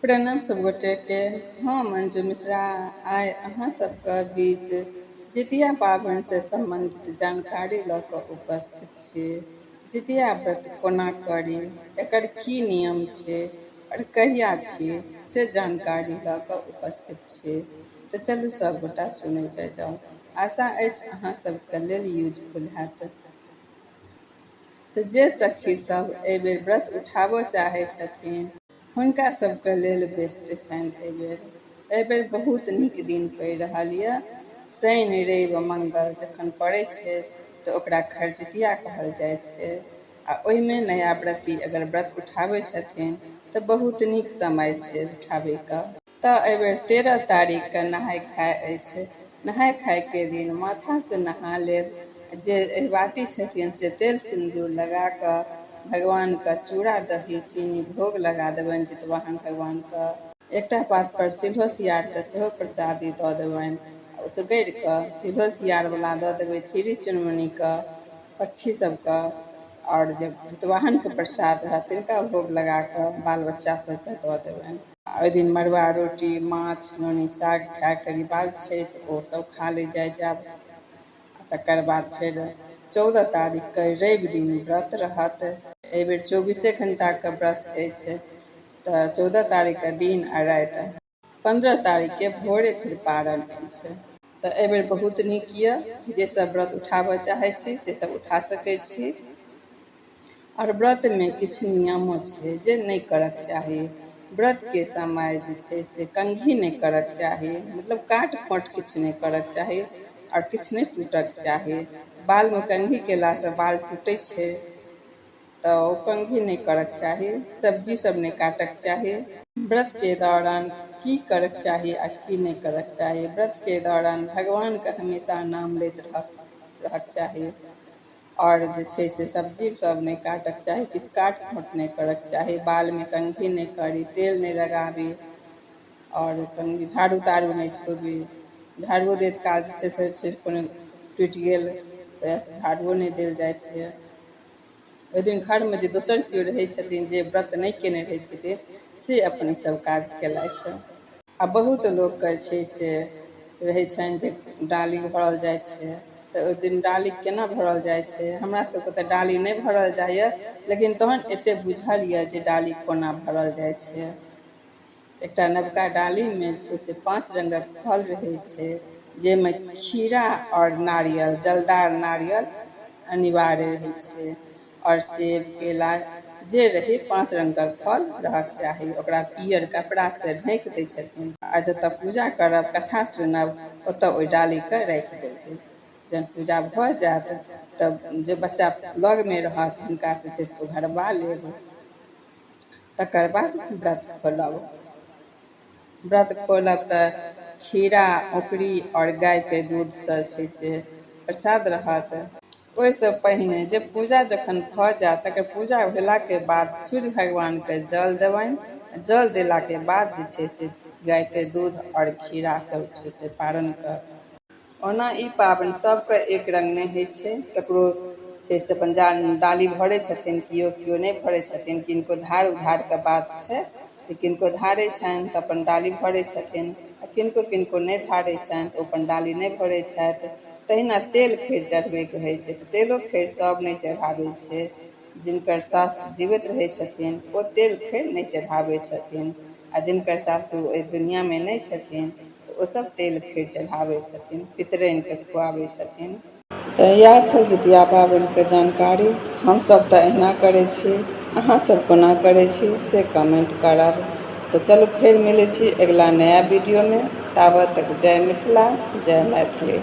प्रणाम सब गोटेके। हम अंजू मिश्रा आइ अहाँ सबके बीच जितिया पाबनिसँ सम्बन्धित जानकारी लऽ कऽ उपस्थित छी। जितिया व्रत कोना करी, एकर की नियम छै आओर कहिया छी से जानकारी लऽ कऽ उपस्थित छी। तऽ चलू सब गोटा सुनै जाइ जाउ। आशा अछि अहाँ सबके लेल यूजफुल हैत। तऽ जे सखी सब एहिबेर व्रत उठाबऽ चाहै छथिन हुनका सबके लेल बेस्ट छनि एहिबेर। एहिबेर बहुत नीक दिन पड़ि रहल यऽ। शनि रवि मंगल जखन पड़ै छै तऽ ओकरा खरजितिया कहल जाइ छै आ ओहिमे नया व्रती अगर व्रत उठाबै छथिन तऽ बहुत नीक समय छै उठाबैके। तऽ एहिबेर 13 तारीखके नहाय खाय अछि। नहाय खायके दिन माथासँ नहा लेब। जे अहिबाती छथिन से तेल सिन्दूर लगा कऽ भगवानके चूड़ा दही चीनी भोग लगा देबनि जितवाहन भगवानके। एकटा पात पर चिल्हो सियारके सेहो प्रसादी दऽ देबनि। उसगेर कऽ चिल्हो सियारवला दऽ देबै चिड़ै चुनमुनीके, पक्षी सबके, आओर जे जितवाहनके प्रसाद रहत तिनका भोग लगा कऽ बाल बच्चा सबके दऽ देबनि। आ ओहि दिन मड़ुआ रोटी माछ नोनी साग खायके रिवाज छै तऽ ओ सब खा लै जाइ जायब। आ तकर बाद फेर 14 तारीखके रवि दिन व्रत रहत। एहिबेर 24 घंटाके व्रत अछि तऽ 14 तारीखके दिन आ राति, 15 तारीखके भोरे फेर पारण अछि। तऽ एहिबेर बहुत नीक यऽ, जे सब व्रत उठाबऽ चाहै छी से सब उठा सकै छी। आओर व्रतमे किछु नियमो छै जे नहि करक चाही। व्रतके समय जे छै से कंघी नहि करक चाही, मतलब काट खोँट किछु नहि करक चाही आओर किछु नहि टूटक चाही। बालमे कंघी केलासँ बाल टूटै छै तऽ ओ कंघी नहि करक चाही। सब्जी सब नहि काटक चाही। व्रतके दौरान की करक चाही आ की नहि करक चाही। व्रतके दौरान भगवानके हमेशा नाम लैत रहक चाही आओर जे छै से सब्जी सब नहि काटक चाही, किछु काट खोँट नहि करक चाही, बालमे कंघी नहि करी, तेल नहि लगाबी आओर कंघी झाड़ू ताड़ू नहि छूबी। झाड़ुओ दैत काल जे छै से कोनो टूटि गेल तऽ झाड़ुओ नहि देल जाइ छै। ओहि दिन घरमे जे दोसर केओ रहै छथिन जे व्रत नहि केने रहै छथिन से अपन ईसब काज केलथि। आ बहुत लोकके छै से रहै छनि जे डाली भरल जाइ छै तऽ ओहि दिन डाली केना भरल जाइ छै। हमरा सबके तऽ डाली नहि भरल जाइए, लेकिन तहन एतेक बुझल यऽ जे डाली कोना भरल जाइ छै। एकटा नवका डालीमे छै से 5 रङ्गक फल रहै छै, जाहिमे खीरा आओर नारियल, जलदार नारियल अनिवार्य रहै छै, आओर सेब केला जे रहै 5 रङ्गक फल रहक चाही। ओकरा पियर कपड़ासँ ढकि दै छथिन आ जतऽ पूजा करब, कथा सुनब, ओतऽ ओहि डालीके राखि देबै। जहन पूजा भऽ जायत तब जे बच्चा लगमे रहत हुनकासँ छै से उघरबा लेब। तकर बाद व्रत खोलब। व्रत खोलब तऽ खीरा, औकरी आओर गायके दूधसँ छै से प्रसाद रहत। ओहिसँ पहिने जे पूजा जखन भऽ जायत तकर पूजा भेलाके बाद सूर्य भगवानके जल देबनि। जल देलाके बाद जे छै से गायके दूध आओर खीरा सब छै से पारण कऽ। ओना ई पाबनि सबके एक रङ्ग नहि होइ छै, ककरो छै से अपन डाली भरै छथिन, केओ केओ नहि भरै छथिन। किनको धार उधारके बात छै तऽ किनको धारै छनि तऽ अपन डाली भरै छथिन आ किनको किनको नहि धारै छनि तऽ ओ अपन डाली नहि भरै छथि। तहिना तेल खैर चढ़बैके होइ छै तऽ तेलो खैर सब नहि चढ़ाबै छै। जिनकर सासु जीवित रहै छथिन ओ तेल खैर नहि चढ़ाबै छथिन आ जिनकर सासु एहि दुनिआँमे नहि छथिन तऽ ओसब तेल खैर चढ़ाबै छथिन, पितराइनके खुआबै छथिन। तऽ इएह छल जितिया पाबनिके जानकारी। हमसब तऽ एहिना करै छी, अहाँ सब कोना करै छी से कमेन्ट करब। तऽ चलू फेर मिलै छी अगिला नया वीडियोमे। ताबत तक जय मिथिला, जय मैथिली।